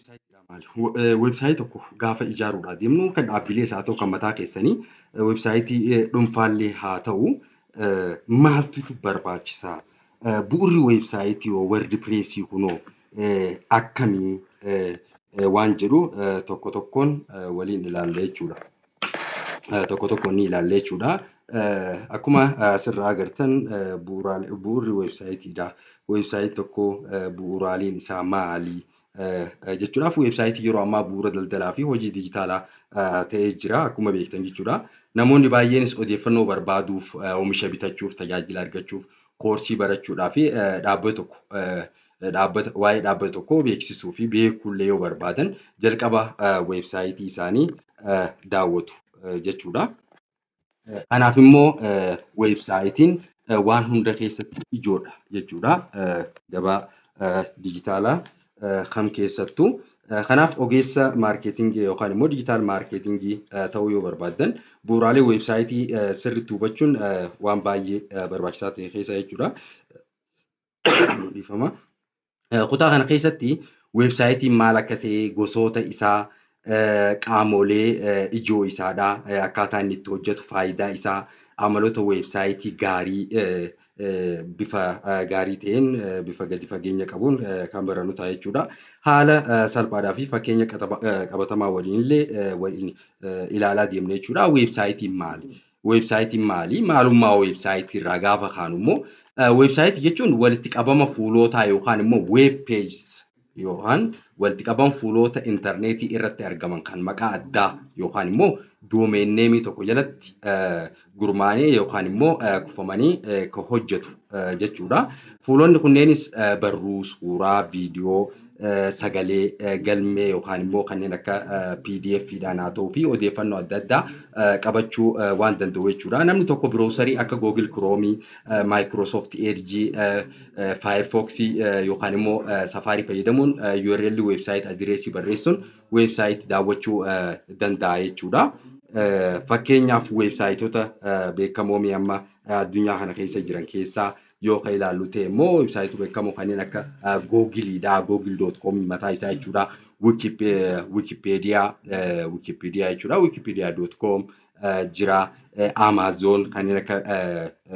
Weebsaayitii maali? Weebsaayitii tokko gaafa ijaaruudhaa deemnu kan dhaabbilees haa ta'u kan mataa keessanii weebsaayitii dhuunfaallee haa ta'u maaltu barbaachisaa? Bu'uurri weebsaayitii hoo WordPressii kunoo akkamii waan jedhu tokko tokkoon waliin ilaalla jechuudha. Tokko tokkoon ni ilaalla jechuudha. Akkuma asirraa agartan bu'uurri weebsaayitiidha. Weebsaayitii tokko bu'uuraaleen isaa maali? Jechuudhaaf weebsaayitii yeroo ammaa bu'uura daldalaa fi hojii dijitaalaa ta'ee jira akkuma beektan jechuudha. Namoonni baay'eenis odeeffannoo barbaaduuf, oomisha bitachuuf, tajaajila argachuuf, koorsii barachuudhaa fi dhaabbata tokko dhaabbata waa'ee dhaabbata tokkoo beeksisuu fi beekuullee yoo barbaadan jalqaba weebsaayitii isaanii daawwatu jechuudha. Kanaaf immoo weebsaayitiin waan hunda keessatti ijoodha jechuudha. Gabaa dijitaalaa kam keessattuu. Kanaaf ogeessa maarkeetingii yookaan immoo digital maarkeetingii ta'uu yoo barbaaddan bu'uuraalee weebsaayitii sirriitti hubachuun waan baay'ee barbaachisaa ta'e keessa jechuudha. Dhiifama. Kutaa kana keessatti weebsaayitiin maal akka ta'e, gosoota isaa, qaamolee ijoo isaadha, akkaataa inni itti hojjetu, faayidaa isaa, amaloota weebsaayitii gaarii bifa gaarii ta'een bifa gadi fageenya qabuun kan barannu ta'a jechuudha. Haala salphaadhaa fi fakkeenya qabatamaa waliin illee waliin ilaalaa deemna jechuudha. Weebsaayitiin maali? Weebsaayitiin maali? Maalummaa weebsaayitii irraa gaafa kaanu immoo weebsaayitii jechuun walitti qabama fuulootaa yookaan immoo web pages yookaan walitti qabama fuuloota intarneetii irratti argaman kan maqaa addaa yookaan immoo domain name tokko jalatti gurmaa'anii yookaan immoo kufamanii kan hojjetu jechuudha. Fuulonni kunneenis barruu, suuraa, viidiyoo, sagalee, galmee yookaan immoo kanneen akka PDF dhaan haa ta'uu fi odeeffannoo adda addaa qabachuu waan danda'u jechuudha. Namni tokko browserii akka Google Chrome, Microsoft Edge, Firefox yookaan immoo Safari fayyadamuun URL website adireesii barreessuun website daawwachuu danda'a jechuudha. Fakkeenyaaf weebsaayitoota beekamoo amma addunyaa kana keessa jiran keessaa yoo kan ilaallu ta'e immoo weebsaayitii beekamoo kanneen akka Googiliidha. Google.com mataa isaa jechuudha. Wikipedia Wikipedia jechuudha. Wikipedia.com jira. Amazon kanneen akka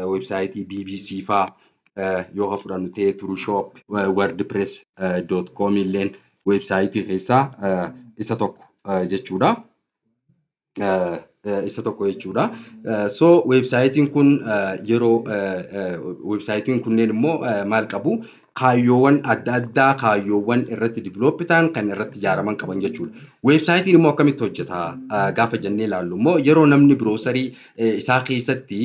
weebsaayitii BBC fa'aa yoo kan fudhannu ta'e Turushop, WordPress.com illeen weebsaayitii keessaa isa tokko jechuudha. Isa tokko jechuudha. So weebsaayitiin kun yeroo weebsaayitiin kunneen immoo maal qabu? Kaayyoowwan adda addaa kaayyoowwan irratti develop ta'an kan irratti ijaaraman qaban jechuudha. Weebsaayitiin immoo akkamitti hojjeta gaafa jennee ilaallu immoo yeroo namni browserii isaa keessatti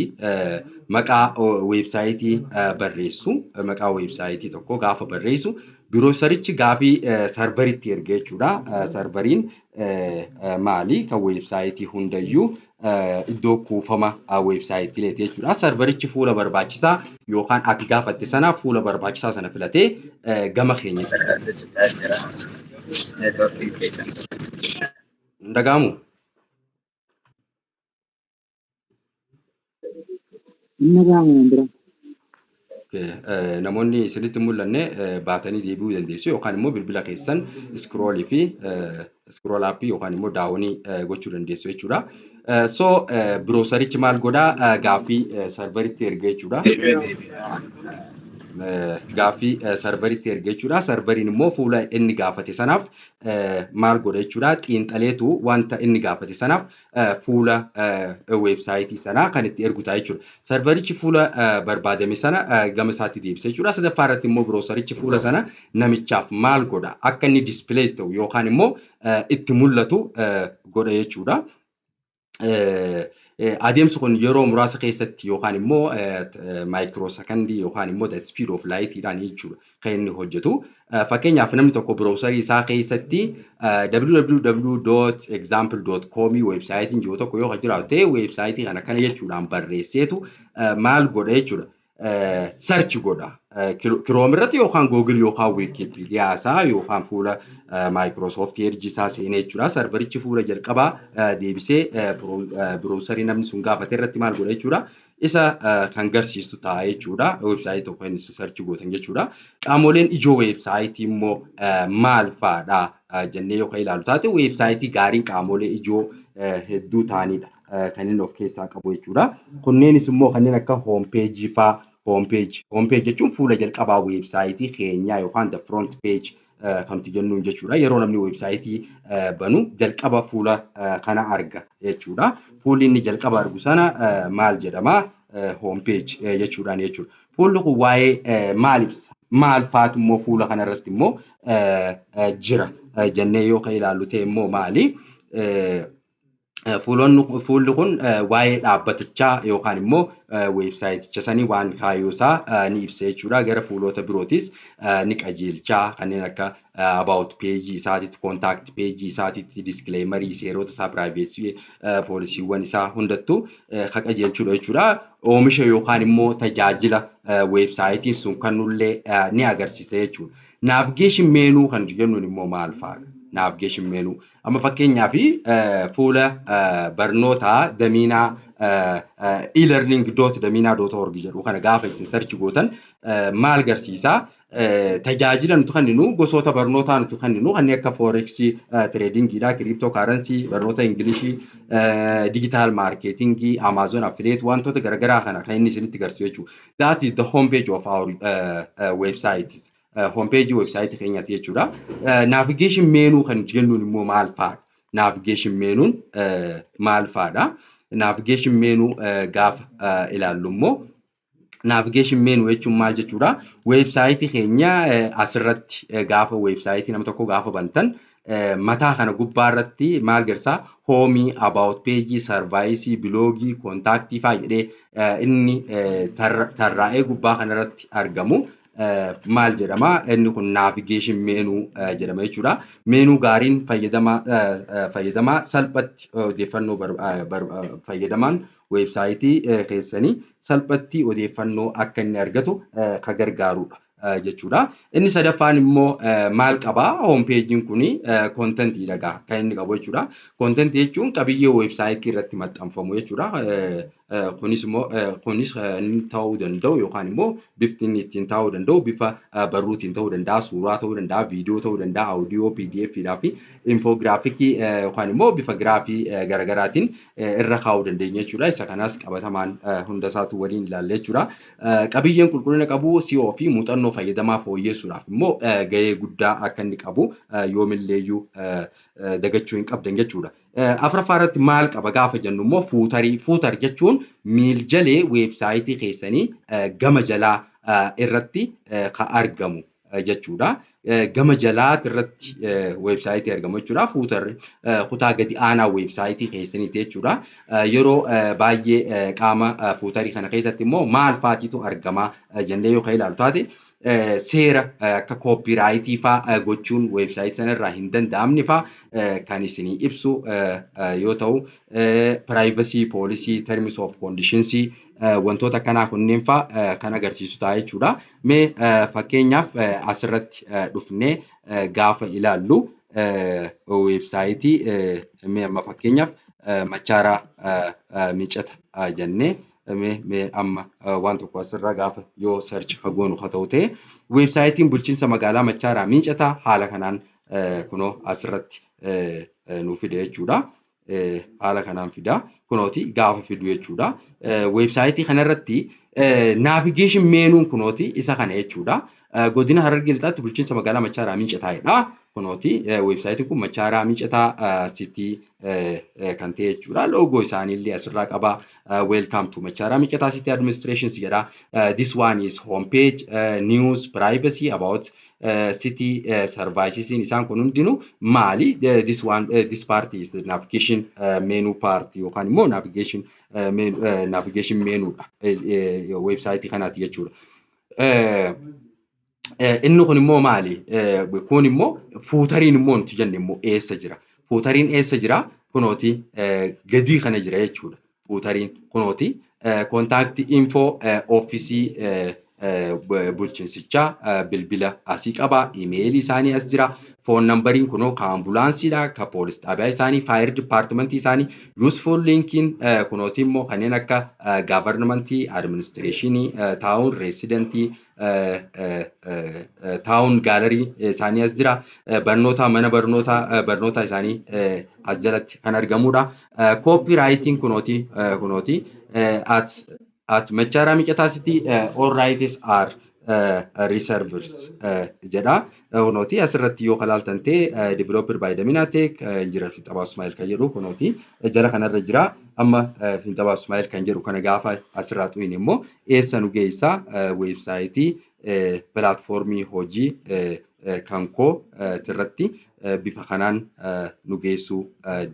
maqaa weebsaayitii barreessu, maqaa weebsaayitii tokko gaafa barreessu browserichi gaafii serveritti erga jechuudha. Serveriin maali? Kan weebsaayitii hundayyuu iddoo kuufama weebsaayitiileeti jechuudha. Serverichi fuula barbaachisaa yookaan ati gaafatte sana fuula barbaachisaa sana filatee gama keenya. Neetwoorkiin keessan. Hin dhaga'amu? Hin dhaga'amu bira. Namoonni isinitti hin mul'anne baatanii deebi'uu dandeessu yookaan immoo bilbila keessan scrollii fi scroll upii yookaan immoo downii gochuu dandeessu jechuudha. So browserichi maal godhaa? Gaaffii serveritti erga jechuudha. Gaaffii serveritti erga jechuudha. Serveriin immoo fuula inni gaafate sanaaf maal godha jechuudha? Xiinxaleetu wanta inni gaafate sanaaf fuula weebsaayitii sanaa kan itti ergu ta'a jechuudha. Serverichi fuula barbaadame sana gama isaatti deebisa jechuudha. Sadaffaa irratti immoo browserichi fuula sana namichaaf maal godha? Akka inni display ta'u yookaan immoo itti mul'atu godha jechuudha. Adeemsi kun yeroo muraasa keessatti yookaan immoo microsecondii yookaan immoo the speed of lightiidhaan jechuudha kan inni hojjetu. Fakkeenyaaf namni tokko browserii isaa keessatti www.example.com weebsaayitiin jiru tokko yoo jiraatu ta'e weebsaayitii kana kana jechuudhaan barreesseetu maal godha jechuudha. Search godha. Chrome irratti yookaan Google yookaan Wikipedia isaa yookaan fuula Microsoft Edge isaa seenee jechuudha. Serverichi fuula jalqabaa deebisee browserii namni sun gaafate irratti maal godha jechuudha. Isa kan garsiisu ta'a jechuudha. Weebsaayitii tokko inni search gootan jechuudha. Qaamoleen ijoo weebsaayitii immoo maal fa'aadha jennee yoo kan ilaalu taate, weebsaayitii gaariin qaamolee ijoo hedduu ta'anidha kan inni of keessaa qabu jechuudha. Kunneenis immoo kanneen akka homepageii fa'aa. Homepage. Homepage jechuun fuula jalqabaa weebsaayitii keenyaa yookaan the front page kan nuti jennuun jechuudha. Yeroo namni weebsaayitii banu jalqaba fuula kana arga jechuudha. Fuulli inni jalqaba argu sana maal jedhama? Homepage jechuudhaan jechuudha. Fuulli kun waa'ee maal ibsa? Maal faatu immoo fuula kanarratti immoo jira jennee yoo kan ilaallu ta'e immoo maali? Fuulli kun waa'ee dhaabbatichaa yookaan immoo weebsaayiticha sanii waan kaayyoo isaa ni ibsa jechuudha. Gara fuulota birootis ni qajeelchaa, kanneen akka about page isaatiitti, contact page isaatiitti, disclaimerii, seerota isaa, privacy policywwan isaa hundattuu kan qajeelchudha jechuudha. Oomisha yookaan immoo tajaajila weebsaayitiin sun kennullee ni agarsiisa jechuudha. Navigation menu kan jennuun immoo maal fa'aadha? Navigation menu. Amma fakkeenyaaf fuula barnootaa Damiinaa elearning.damiinaa.org jedhu kana gaafa isin search gootan maal agarsiisaa? Tajaajila nuti kenninu, gosoota barnootaa nuti kenninu kanneen akka forexii, tradingiidha, crypto currency, barnoota Ingilishii, digital marketingii, Amazon affiliate, wantoota garaagaraa kana kan inni isinitti agarsiisu jechuudha. That is the home page of our website. Homepage website keenyaati jechuudha. Navigation menu kan jennuun immoo maal fa'aadha? Navigation menuun maal fa'aadha? Navigation menu gaafa ilaallu immoo, navigation menu jechuun maal jechuudha? Weebsaayitii keenya asirratti gaafa weebsaayitii nama tokko gaafa bantan mataa kana gubbaa irratti maal garsaa? Homeii, about pageii, serviceii, blogii, contactii fa'aa jedhee inni tarraa'ee gubbaa kanarratti argamu maal jedhama? Inni kun navigation menu jedhama jechuudha. Menu gaariin fayyadamaa salphatti odeeffannoo, fayyadamaan weebsaayitii keessanii salphatti odeeffannoo akka inni argatu kan gargaarudha jechuudha. Inni sadaffaan immoo maal qabaa? Homepageiin kun contentiidha kan inni qabu jechuudha. Contentii jechuun qabiyyee weebsaayitii irratti maxxanfamu jechuudha. Kunis immoo kunis inni ta'uu danda'u yookaan immoo bifti inni ittiin ta'uu danda'u bifa barruutiin ta'uu danda'a, suuraa ta'uu danda'a, viidiyoo ta'uu danda'a, audio, PDF fi infographicii yookaan immoo bifa giraafii garaagaraatiin irra kaa'uu dandeenya jechuudha. Isa kanas qabatamaan hunda isaatu waliin ilaalla jechuudha. Qabiyyeen qulqullina qabu SEO fi muuxannoo fayyadamaa fooyyessuudhaaf immoo gahee guddaa akka inni qabu yoomilleeyyuu dagachuu hin qabdan jechuudha. Afuraffaa irratti maal qaba gaafa jennu immoo footerii. Footer jechuun miiljalee weebsaayitii keessanii gama jalaa irratti kan argamu jechuudha. Gama jalaati irratti weebsaayitii argamu jechuudha. Footerri kutaa gadi aanaa weebsaayitii keessaniiti jechuudha. Yeroo baay'ee qaama footerii kana keessatti immoo maal faatiitu argama jennee yoo kan ilaalu taate, seera akka copyrightii fa'aa gochuun weebsaayitii sanarraa hin danda'amne fa'aa kan isinii ibsu yoo ta'u, privacy policy, terms of conditions, wantoota akkanaa kunneen fa'aa kan agarsiisu ta'a jechuudha. Mee fakkeenyaaf asirratti dhufnee gaafa ilaallu, weebsaayitii mee amma fakkeenyaaf Machaaraa Miicata jennee mee amma waan tokko asirra gaafa yoo search goonu haa ta'u ta'e, weebsaayitiin bulchiinsa magaalaa Machaaraa Miicataa haala kanaan kunoo asirratti nuu fide jechuudha. Haala kanaan fida. Kunooti gaafa fidu jechuudha. Weebsaayitii kanarratti navigation menuun kunooti isa kana jechuudha. Godina Harargee Lixaatti bulchiinsa magaalaa Machaaraa Miicataadha. Kunooti weebsaayitiin kun Machaaraa Miicataa City kan ta'e jechuudha. Loogoo isaaniillee asirraa qaba. Welcome to Machaaraa Miicataa City Administration jedha. This one is homepage, news, privacy, about city, services. Isaan kun hundinuu maali? This one, this part is navigation menu part yookaan immoo navigation menudha weebsaayitii kanaati jechuudha. Inni kun immoo maali? Kun immoo footeriin immoo nuti jenne immoo eessa jira? Footeriin eessa jira? Kunooti gadii kana jira jechuudha. Footeriin kunooti contact info officeii bulchiinsichaa, bilbila asii qaba, imeelii isaanii as jira. Phone numberiin kunoo kan ambulaansiidha, kan poolis xaabiyaa isaanii, fire departmentii isaanii, useful linkiin kunooti immoo kanneen akka governmentii, administrationii, town residentii, town gallery isaanii as jira. Barnoota mana barnoota barnoota isaanii as jalatti kan argamudha. Copyrightiin kunooti at Machaaraa Micataa City, all rights are reserved jedha. Kunooti asirratti yoo ilaaltan ta'e, developed by Daminatech, Injiinar Fiixabaa Ismaa'eel kan jedhu kunooti jala kanarra jira. Amma Fiixabaa Ismaa'eel kan jedhu kana gaafa asirraa xuqin immoo eessa nu geessaa? Weebsaayitii pilaatfoormii hojii kan koo irratti bifa kanaan nu geessuu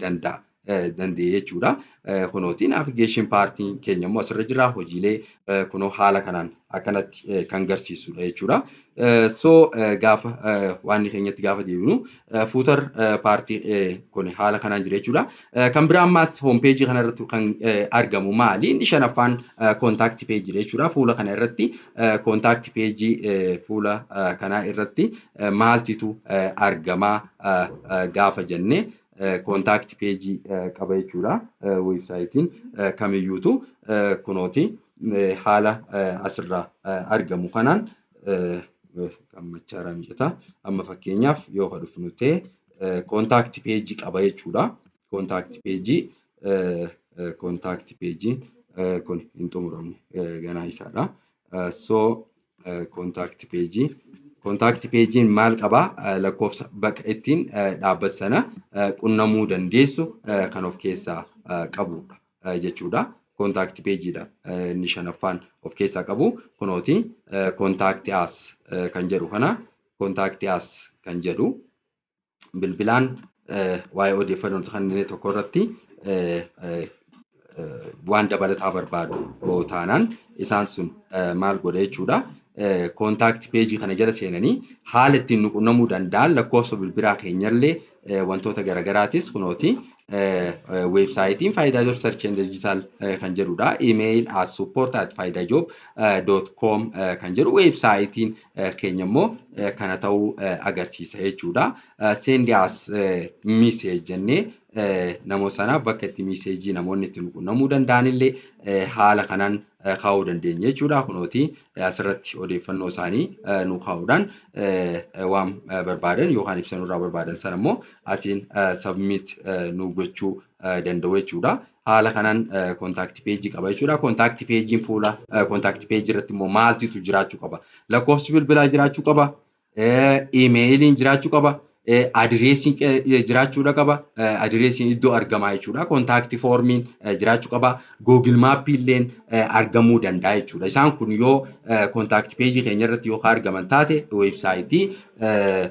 danda'a. Danda'e jechuudha. Kunooti navigation partiin keenya immoo asirra jira. Hojiilee kunoo haala kanaan akkanatti kan garsiisudha jechuudha. So gaafa waan keenyatti gaafa deebinu, footer partii kun haala kanaan jira jechuudha. Kan biraa ammaas homepageii kanarratti kan argamu maali? Inni shanaffaan contact pageii jechuudha. Fuula kana irratti, contact pageii fuula kanaa irratti maaltitu argamaa gaafa jenne, contact pageii qaba jechuudha. Weebsaayitiin kamiyyuutu kunooti haala asirraa argamu kanaan kan Machaaraa Mijataa amma fakkeenyaaf yoo ka dhufnu ta'e, contact pageii qaba jechuudha. Contact pageiin kun hin xumuramne, ganaa isaadha. So contact pageiin maal qabaa? Lakkoofsa bakka ittiin dhaabbata sana qunnamuu dandeessu kan of keessaa qabudha jechuudha. Contact pageiidha inni shanaffaan of keessaa qabu kunooti contact us kan jedhu kana. Contact us kan jedhu bilbilaan waa'ee odeeffannoo kanneen tokko irratti waan dabalataa barbaadu taanaan, isaan sun maal godha jechuudha. Contact pageii kana jala seenanii haala ittiin nu qunnamuu danda'an, lakkoofsa bilbilaa keenyallee, wantoota garaagaraatis kunooti. Weebsaayitiin Faayidaa Job Search and Digital kan jedhudha. Email at support@faayidaajob.com kan jedhu weebsaayitiin keenya immoo kana ta'uu agarsiisa jechuudha. Send us message jennee namoota sanaaf bakka itti messageii namoonni itti nu qunnamuu danda'anillee haala kanaan kaa'uu dandeenya jechuudha. Kunooti asirratti odeeffannoo isaanii nu kaa'uudhaan waan barbaadan yookaan ibsa nurraa barbaadan sana immoo asiin submit nu gochuu danda'u jechuudha. Haala kanaan contact pageii qaba jechuudha. Contact pageiin fuula contact pageii irratti immoo maaltitu jiraachuu qaba? Lakkoofsi bilbilaa jiraachuu qaba. Imeeyiliin jiraachuu qaba. Adireesiin jiraachuudha qaba. Adireesiin iddoo argamaa jechuudha. Contact formiin jiraachuu qaba. Google Mapii illeen argamuu danda'a jechuudha. Isaan kun yoo contact pageii keenya irratti yoo argaman taate, weebsaayitii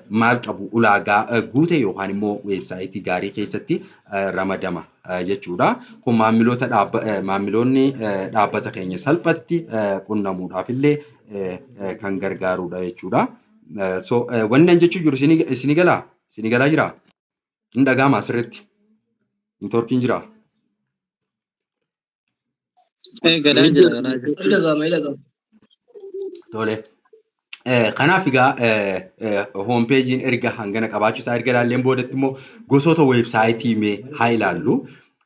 maal qabu, ulaagaa guute yookaan immoo weebsaayitii gaarii keessatti ramadama jechuudha. Kun maamiloonni dhaabbata keenya salphatti qunnamuudhaaf illee kan gargaarudha jechuudha. So wanni ani jechuu jiru isinii galaa? Isinii galaa jiraa? Hin dhaga'amaa sirriitti? Networkiin jiraa? Galaa jira, galaa jira. Ni dhaga'ama, ni dhaga'ama. Tole. Kanaaf egaa homepageiin erga hangana qabaachuu isaa erga ilaalleen boodatti immoo gosoota weebsaayitii mee haa ilaallu.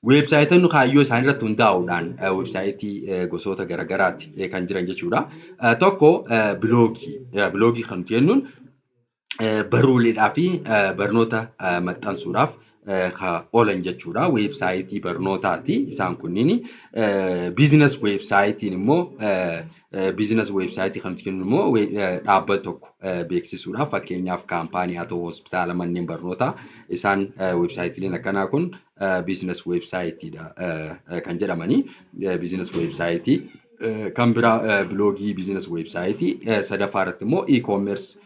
Weebsaayitoonni kaayyoo isaanii irratti hundaa'uudhaan weebsaayitii gosoota garaagaraati kan jiran jechuudha. Tokko biloogii. Biloogii kan nuti jennuun barruuleedhaa fi barnoota maxxansuudhaaf kan oolan jechuudha. Weebsaayitii barnootaati isaan kunniin. Business weebsaayitiin immoo, business weebsaayitii kan nuti jennu immoo dhaabbata tokko beeksisuudhaaf, fakkeenyaaf kaampaanii haa ta'u, hospitaala, manneen barnootaa, isaan weebsaayitiileen akkanaa kun business weebsaayitiidha kan jedhamanii. Business weebsaayitii kan biraa biloogii, business weebsaayitii, sadaffaa irratti immoo e-commerce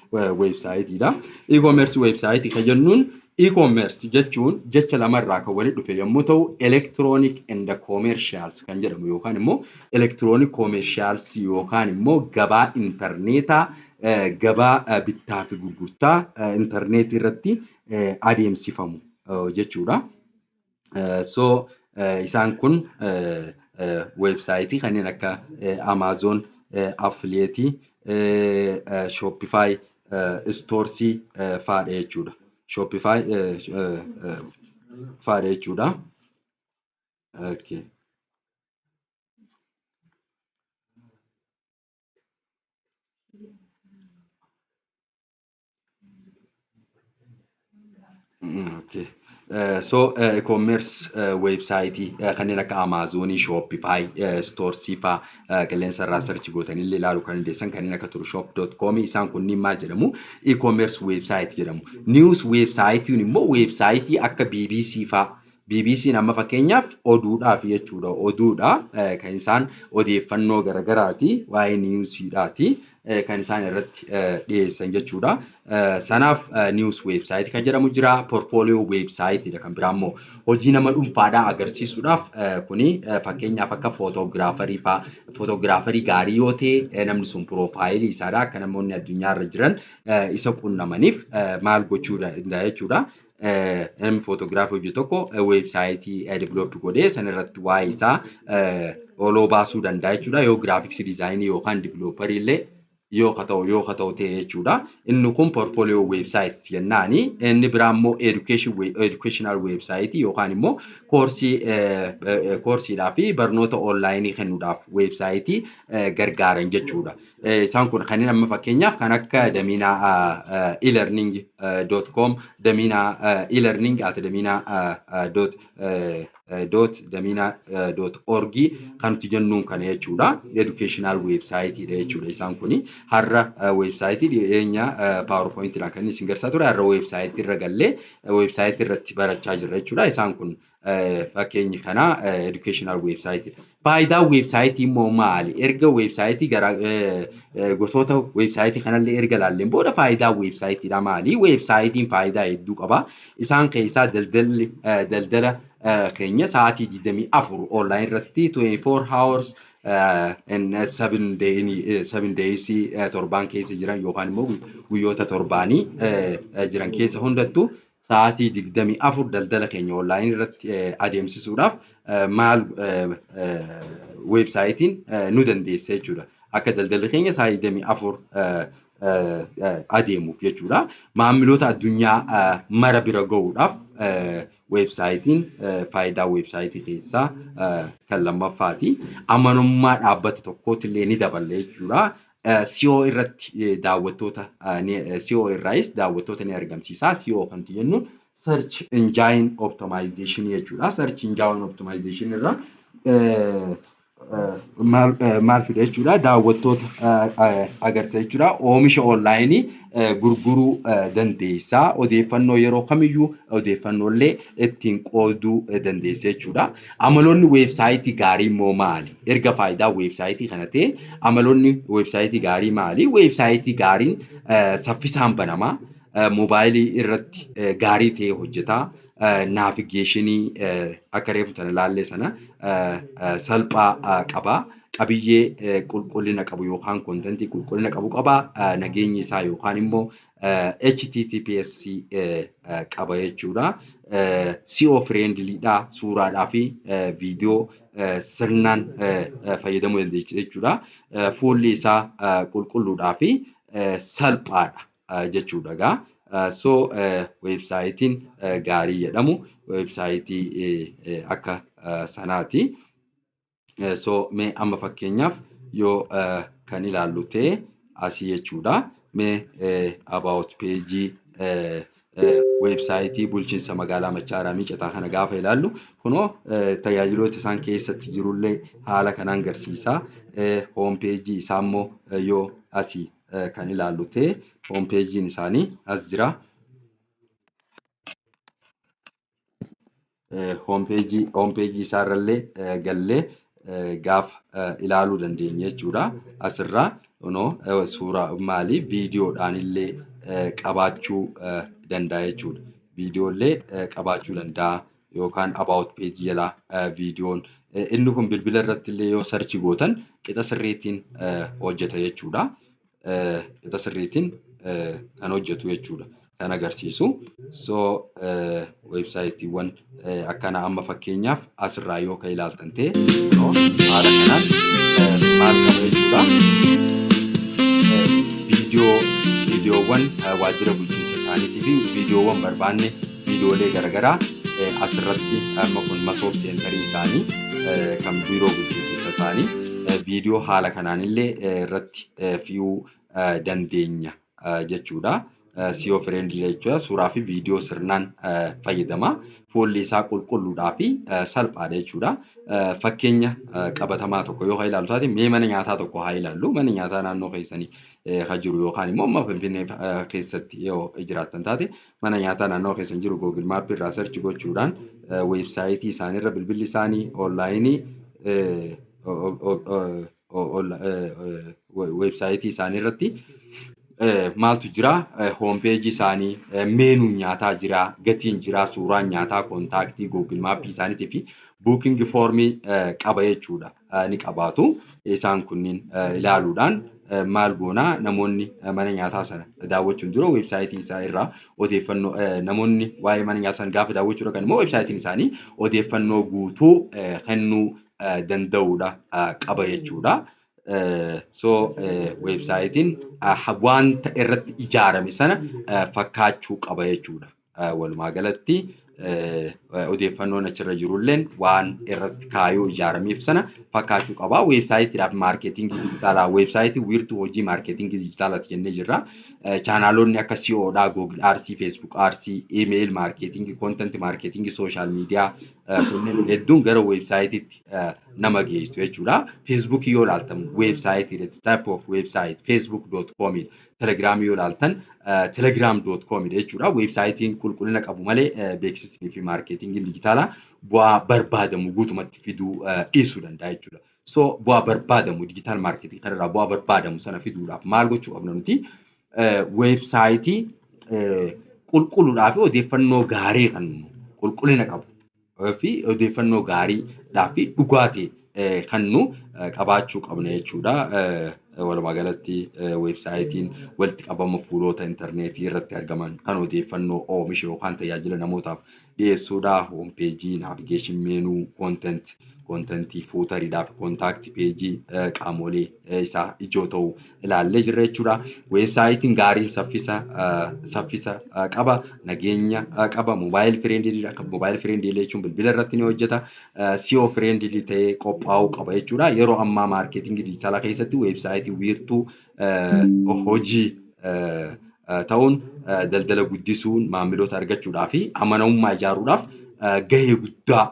weebsaayitiidha. E-commerce weebsaayitii kan jennuun, e-commerce jechuun jecha lamarraa kan walitti dhufe yommuu ta'u, electronic and commercials kan jedhamu yookaan immoo electronic commercials yookaan immoo gabaa intarneetaa, gabaa bittaa fi gurgurtaa intarneetii irratti adeemsifamu jechuudha. So isaan kun weebsaayitii kanneen akka Amazon affiliate, Shopify storesii fa'aadha jechuudha. Shopify fa'aadha jechuudha. Okay. Okay. So e-commerce website kanneen akka Amazon, Shopify, Stores fa'aa qilleensa irraa search gootanii illee ilaaluu kan dandeessan kanneen akka turshop.com, isaan kunniin maal jedhamu? E-commerce website jedhamu. News website immoo website akka BBC fa'aa. BBC'n amma fakkeenyaaf oduudhaaf jechuudha. Oduudha kan isaan odeeffannoo garagaraati, waa'ee newsiidhaati kan isaan irratti dhiyeessan jechuudha. Sanaaf news website kan jedhamu jira. Portfolio website kan biraa immoo hojii nama dhuunfaadhaa agarsiisuudhaaf, kuni fakkeenyaaf akka photographerii fa'aa, photographerii gaarii yoo ta'e, namni sun profileii isaadha akka namoonni addunyaarra jiran isa qunnamaniif maal gochuu danda'a jechuudha. Namni photographyii hojjetu tokko websiteii develop godhee sanarratti waa'ee isaa oloo baasuu danda'a jechuudha. Yoo graphicsii designii yookaan developerii illee yoo ka ta'u ta'e jechuudha. Inni kun portfolio website jennaani. Inni biraa immoo educational website yookaan immoo courseiidhaa fi barnoota onlineii kennuudhaaf websiteii gargaaran jechuudha. Isaan kun kanneen amma fakkeenyaaf kan akka Daminaa elearning.com, Daminaa elearning at Daminaa dot dot Daminaa.org kan nuti jennuun kana jechuudha. Educational website dha jechuudha isaan kuni. Har'a websiteii dhiyeenya PowerPointiidhaan kan isin garsiisaa ture, har'a websiteii irra gallee websiteii irratti barachaa jirra jechuudha. Isaan kun fakkeenyi kana educational website. Faayidaan websiteii immoo maali? Erga websiteii gara gosoota websiteii kanallee erga ilaalleen booda, faayidaan websiteiidha maali? Websiteiin faayidaa hedduu qaba. Isaan keessaa daldalli daldala keenya sa'aatii 24 online irratti, 24 hours 7 days, torbaan keessa jiran yookaan immoo guyyoota torbaanii jiran keessa hundattuu sa'aatii 24 daldala keenya onlineii irratti adeemsisuudhaaf maal websiteiin nu dandeessa jechuudha. Akka daldalli keenya sa'aatii 24 adeemuuf jechuudha. Maamiloota addunyaa mara bira gahuudhaaf websiteiin faayidaa websiteii keessaa kan lammaffaati. Amanamummaa dhaabbata tokkootti illee ni dabala jechuudha. SEO irratti daawwattoota, SEO irraayis daawwattoota ni argamsiisa. SEO kan jennu Search Engine Optimization jechuudha. Search Engine Optimization irraa maal fida jechuudha? Daawwattoota agarsiisa jechuudha. Oomisha onlineii gurguruu dandeessa. Odeeffannoo yeroo kamiyyuu odeeffannoolee ittiin qooduu dandeessa jechuudha. Amaloonni websiteii gaarii immoo maali? Erga faayidaa websiteii kana ta'e, amaloonni websiteii gaarii maali? Websiteii gaariin saffisaan banamaa, mobileii irratti gaarii ta'ee hojjeta. Navigationii akka reefu sana ilaalle sana salphaa qaba. Qabiyyee qulqullina qabu yookaan contentii qulqullina qabu qaba. Nageenyi isaa yookaan immoo HTTPS qaba jechuudha. SEO friendlydha. Suuraadhaa fi viidiyoo sirnaan fayyadamuu dandeessa jechuudha. Fuulli isaa qulqulluudhaa fi salphaadha jechuudha egaa. So websiteiin gaarii jedhamu websiteii akka sanaati. So mee amma fakkeenyaaf yoo kan ilaallu ta'e asii jechuudha. Mee about pageii websiteii bulchiinsa magaalaa Machaaraa Miicataa kana gaafa ilaallu, kunoo tajaajiloota isaan keessatti jirullee haala kanaan agarsiisa. Home pageii isaa immoo yoo asii kan ilaallu ta'e, home pageiin isaanii as jira. Home pageii isaarrallee gallee gaafa ilaaluu dandeenya jechuudha. Asirraa kunoo suuraa maali viidiyoodhaan illee qabaachuu danda'a jechuudha. Viidiyoolee qabaachuu danda'a yookaan about pageii jalaa viidiyoon inni kun bilbila irratti illee yoo search gootan qixa sirriitiin hojjeta jechuudha. Qixa sirriitiin kan hojjetu jechuudha. Kan agarsiisu. So websiteiiwwan akkana amma fakkeenyaaf asirraa yoo kan ilaaltan ta'e, kunoo haala kanaan maal qaba jechuudha. Viidiyoowwan waajjira bulchiinsa isaanii isaaniitii fi viidiyoowwan barbaanne, viidiyoolee garaagaraa asirratti, amma kun Masoob Centerii isaanii kan biiroo bulchiinsa isaanii, viidiyoo haala kanaan illee irratti fe'uu dandeenya jechuudha. SEO friendly jechuudha. Suuraa fi viidiyoo sirnaan fayyadama. Fuulli isaa qulqulluudhaa fi salphaadha jechuudha. Fakkeenya qabatamaa tokko yoo ilaallu taate, mee mana nyaataa tokko haa ilaallu. Mana nyaataa naannoo keessanii kan jiru yookaan immoo amma Finfinnee keessatti yoo jiraattan taate, mana nyaataa naannoo keessan jiru Google Map irraa search gochuudhaan weebsaayitii isaaniirra bilbilli isaanii onlaayinii weebsaayitii isaanii irratti maaltu jira? Hoompeejii isaanii, meenuun nyaataa jira, gatiin jira, suuraan nyaataa, contactii, Google Mapii isaaniitii fi booking formii qaba jechuudha. Ni qabaatu. Isaan kunniin ilaaluudhaan maal goonaa? Namoonni mana nyaataa sana daawwachuun dura weebsaayitii isaa irraa odeeffannoo, namoonni waa'ee mana nyaataa sana gaafa daawwachuu dhaqan immoo weebsaayitiin isaanii odeeffannoo guutuu kennuu danda'uudha qaba jechuudha. So weebsaayitiin wanta irratti ijaarame sana fakkaachuu qaba jechuudha. Walumaa galatti odeeffannoon achirra jirulleen waan irratti kaayoo ijaarameef sana fakkaachuu qaba. Weebsaayitiidhaaf maarkeetingii dijitaalaa, weebsaayitii wiirtuu hojii maarkeetingii dijitaalaati jennee jirra. Chaanaalonni akka SEO dhaa, Google Ads, Facebook Ads, email marketingii, content marketingii, social media kunneen hedduun gara weebsaayitiitti nama geessu jechuudha. Feesbuukii yoo ilaaltan weebsaayitii, type of website, facebook.com. Telegiraamii yoo ilaaltan telegram.com jechuudha. Weebsaayitiin qulqullina qabu malee beeksisnii fi maarkeetingiin dijitaalaa bu'aa barbaadamu guutumatti fiduu dhiisuu danda'a jechuudha. So bu'aa barbaadamu, digital marketingii kanarraa bu'aa barbaadamu sana fiduudhaaf maal gochuu qabna nuti? Weebsaayitii qulqulluudhaa fi odeeffannoo gaarii kan qulqullina qabu fi odeeffannoo gaariidhaa fi dhugaa ta'e kan nu qabaachuu qabna jechuudha. Walumaa galatti weebsaayitiin walitti qabama fuulota intarneetii irratti argaman kan odeeffannoo oomisha yookaan tajaajila namootaaf dhiyeessuudha. Hoompeejii, navigation menu, content, contentii, footeriidhaa fi contact pageii qaamolee isaa ijoo ta'uu ilaallee jirra jechuudha. Weebsaayitiin gaariin saffisa qaba, nageenya qaba, mobile friendlydha. Mobile friendly jechuun bilbila irratti ni hojjeta. SEO friendly ta'ee qophaa'uu qaba jechuudha. Yeroo ammaa maarkeetingii dijitaalaa keessatti weebsaayitii wiirtuu hojii ta'uun daldala guddisuun, maamiloota argachuudhaa fi amanamummaa ijaaruudhaaf gahee guddaa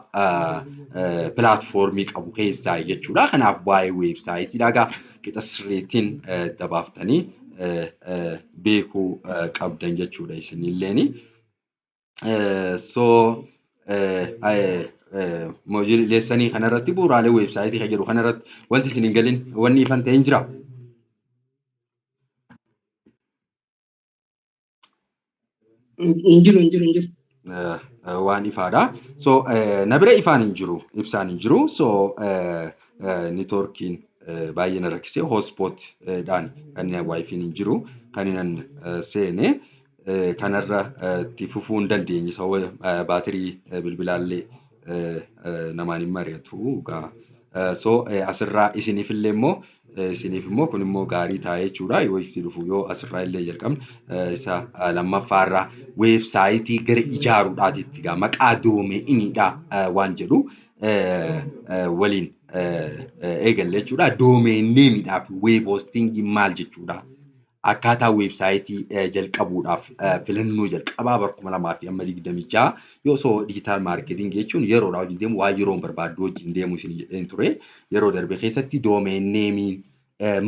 pilaatfoormii qabu keessaa jechuudha. Kanaaf waa'ee weebsaayitiidha egaa qixa sirriitiin dabaaftanii beekuu qabdan jechuudha isinilleeni. So lessonii kanarratti bu'uuraalee weebsaayitii kan jedhu kanarratti wanti isin hin galin, wanni ifan ta'e hin jiraa? Hin jiru, hin jiru, hin jiru. Waan ifaadha. So na bira ifaan hin jiru, ibsaan hin jiru. So neetwoorkiin baay'ee na rakkisee, hotspot dhaan kan WiFiin hin jiru kan inni seene kanarra itti fufuu hin dandeenye, sababa baatirii bilbilaallee namaan hin mari'atu. So asirraa isiniifillee immoo, isiniif immoo kun immoo gaarii ta'a jechuudha. Yoo itti dhufu, yoo asirraa illee jalqabne, isa lammaffaarraa weebsaayitii gara ijaaruudhaatitti gaa maqaa doomeeniidha waan jedhu waliin eegalle jechuudha. Domain nameiidhaa fi web hostingii maal jechuudha? Akkaataa weebsaayitii jalqabuudhaaf filannoo jalqabaa bara 2026 yoo osoo digital marketingii jechuun yeroodhaa wajjin deemu, waan yeroon barbaaddu wajjin deemu isin jedheen ture. Yeroo darbe keessatti domain nameiin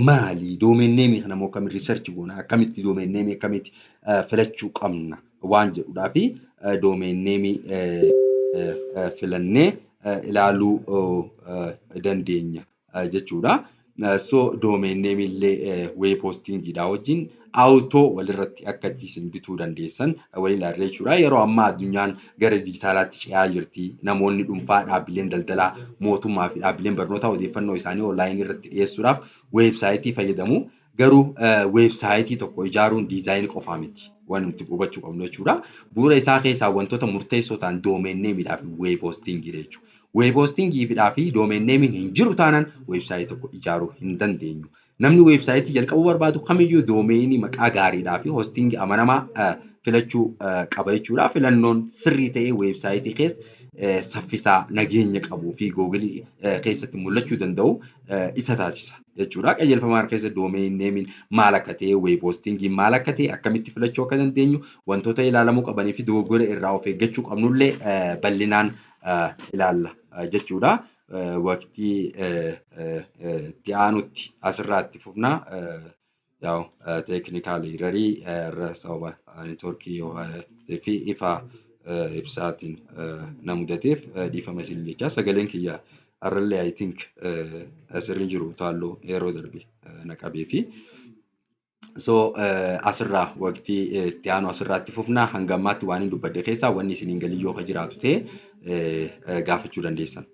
maali? Domain nameii kana immoo akkamitti research goona? Akkamitti domain nameii akkamitti filachuu qabna? Waan jedhudhaa fi domain nameii filannee ilaaluu dandeenya jechuudha. So domain nameii illee web hostingiidhaa wajjin auto walirratti akka itti isin bituu dandeessan waliin ilaalla jechuudha. Yeroo ammaa addunyaan gara dijitaalaatti ce'aa jirti. Namoonni dhuunfaa, dhaabbileen daldalaa, mootummaa fi dhaabbileen barnootaa odeeffannoo isaanii onlaayinii irratti dhiyeessuudhaaf weebsaayitii fayyadamu. Garuu weebsaayitii tokko ijaaruun diizaayinii qofaa miti. Waan nuti hubachuu qabnu jechuudha. Bu'uura isaa keessaa wantoota murteessoo ta'an domain nameiidhaa fi web hostingiidha jechuudha. Web hostingiidhaa fi domain nameiin hin jiru taanaan weebsaayitii tokko ijaaruu hin dandeenyu. Namni weebsaayitii jalqabuu barbaadu kamiyyuu doomeenii maqaa gaariidhaa fi hostingii amanamaa filachuu qaba jechuudha. Filannoon sirrii ta'e weebsaayitii keessa saffisaa, nageenya qabuu fi Googilii keessatti mul'achuu danda'u isa taasisa jechuudha. Qajeelfama kana keessa domain nameiin maal akka ta'e, web hostingiin maal akka ta'e, akkamitti filachuu akka dandeenyu, wantoota ilaalamuu qabanii fi dogoggora irraa of eeggachuu qabnullee bal'inaan ilaalla jechuudha. Waqtii itti aanutti asirraa itti fufna. Yaa'u, technical errorii irra sababa neetwoorkii fi ifa ibsaatiin na mudateef dhiifama isin jecha. Sagaleen kiyya har'allee, I think, asirra jiru taalloo yeroo darbe na qabee fi so asirraa waqtii itti aanu asirraa itti fufna. Hanga ammaatti waan hin dubbadde keessaa wanni isin hin galin yoo jiraatu ta'e gaafachuu dandeessan.